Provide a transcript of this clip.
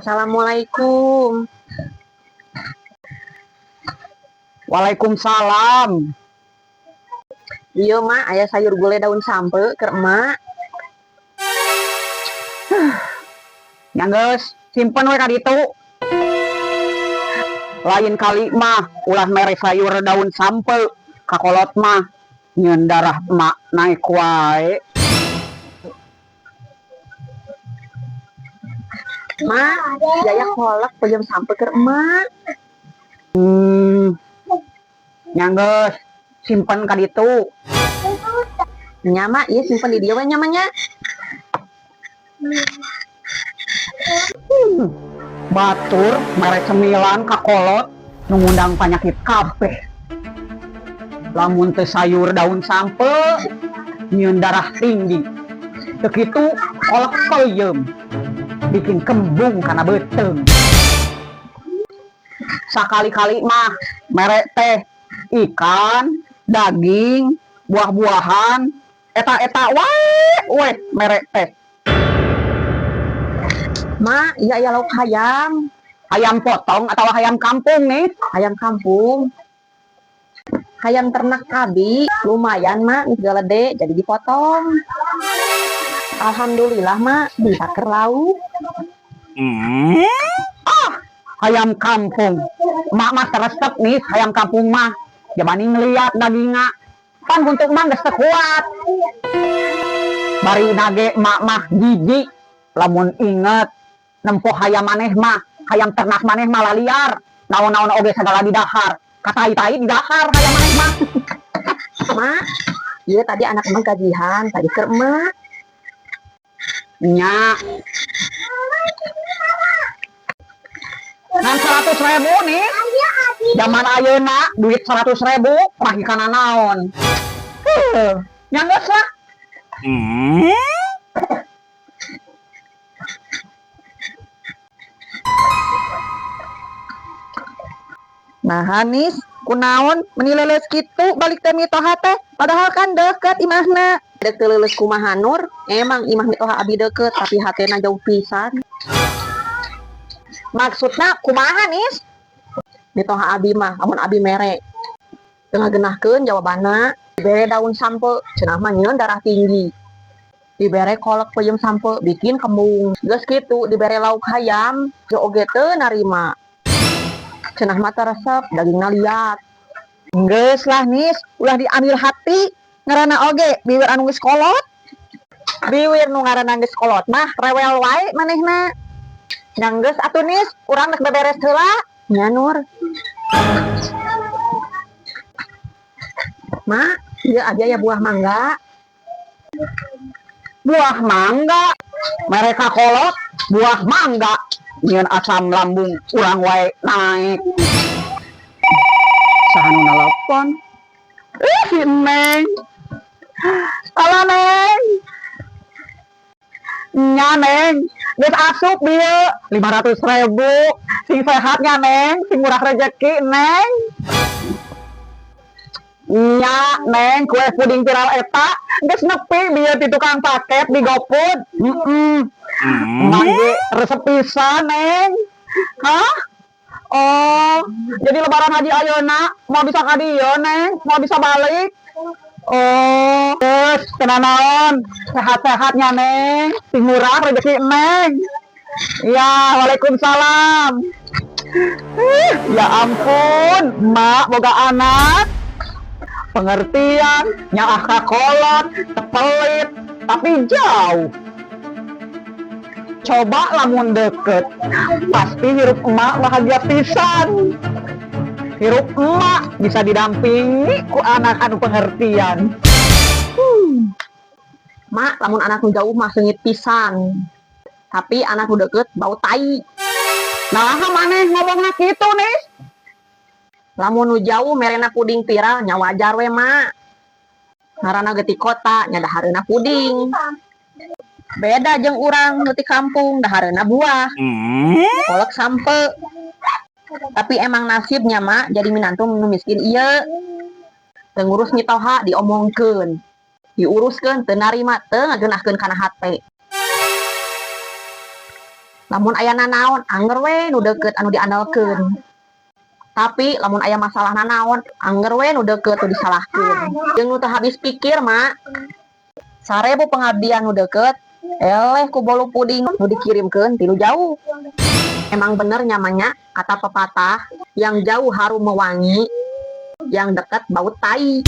Assalamualaikum. Waalaikumsalam. Iya, Mak, aya sayur gulai daun sampeu keur emak. Nya geus, simpen we ka ditu. Lain kali mah ulah mere sayur daun sampeu ka kolot mah, nyieun darah emak naik wae. Mak, aya kolak peuyeum sampeu keur emak. Nya geus, simpen ka ditu. Nya, Mak, ieu simpen di dieu we nya, Mak, nya. Batur mere cemilan ka kolot nu ngundang panyakit kabeh. Lamun teu sayur daun sampeu nyieun darah tinggi. Teu kitu kolak peuyeum bikin kembung kana beuteung. Sakali-kali mah mere teh ikan, daging, buah-buahan, eta-eta wae weh mere teh. Mak, ieu aya lauk hayam. Hayam potong atau hayam kampung nih? Hayam kampung. Hayam ternak abi, lumayan, Mak, geus galede jadi dipotong. Alhamdulillah, Mak, bisa keur lauk. Hayam kampung. Mak mah resep nih hayam kampung mah. Jabani ngeliat dagingna. Pan untuk mah geus teu kuat. Bari nage mak mah jijik lamun inget nempo hayam maneh mah, hayam ternak maneh mah laliar. Naon-naon oge sagala didahar. Katai-tai didahar hayam maneh mah. Mak, ieu tadi anak emak gajihan, tadi keur emak. Nya. Ngan 100.000 nih. Zaman ayeuna duit 100.000 mah kana naon. Heuh, nya geus lah. Nah, Nis, kunaon meni leuleus kitu balik teh mitoha teh, padahal kan deket imahna. Dek teu leuleus kumaha, Nur? Emang imah mitoha abi deket, tapi hatena jauh pisan. Maksudna kumaha, Nis? Mitoha abi mah, amun abi mere teu ngagenahkeun jawabanna, dibere daun sampeu, cenah mah nyieun darah tinggi. Dibere kolak peuyeum sampeu bikin kembung. Geus kitu dibere lauk hayam, ge oge teu narima. Cenah mah teu resep, dagingna liat. Geus lah, Nis, ulah diambil hati. Ngaranna oge biwir anu geus kolot. Biwir nu ngaranna geus kolot mah rewel wae manehna. Nya geus atuh, Nis, urang rek beberes heula. Nya, Nur. Mak, ieu abi aya buah mangga. Buah mangga. Mereka kolot buah mangga. Nyieun asam lambung urang wae naik. Saha nu nalapon? Eh, si Neng. Halo, Neng. Nya, Neng, geus asup dieu 500.000. Sing sehat nya, Neng, sing murah rezeki, Neng. Nya, Neng, kue puding viral eta geus nepi dieu ti tukang paket di GoFood. Heeh. Mangge resep pisan, Neng. Hah? Oh, jadi lebaran haji ayeuna moal bisa ka dieu, Neng, moal bisa balik. Oh, geus teu naon. Sehat-sehat nya, Neng. Sing murah rezeki Neng. Ya, waalaikumsalam. Ya ampun, Mak boga anak. Pengertian, nyaah ka kolot, teu pelit, tapi jauh. Coba lamun deket, pasti hirup emak bahagia pisan. Hirup emak bisa didampingi ku anak anu pengertian. Mak, lamun anak nu jauh mah seungit pisan. Tapi anak nu deket bau tai. Nah, maneh ngomongna kitu nih? Lamun nu jauh merena puding viral nya wajar we, Mak. Ngaranna ge ti kota nya dahareuna puding. Beda jeung urang nu ti kampung dahareuna buah. Kolak sampeu. Tapi emang nasibnya, Mak, jadi minantu nu miskin ieu. Teu ngurus mitoha diomongkeun. Diuruskeun teu narima, teu ngageunahkeun kana hate. Lamun aya nanaon, anger we nu deukeut anu diandalkeun. Tapi lamun aya masalah nanaon, anger we nu deukeut nu disalahkeun. Jeung nu teu habis pikir, Mak. 1000 pengabdian nu deukeut, eleh ku bolu puding nu dikirimkeun ti nu jauh. Emang bener namanya kata pepatah, yang jauh harum mewangi, yang dekat bau tai.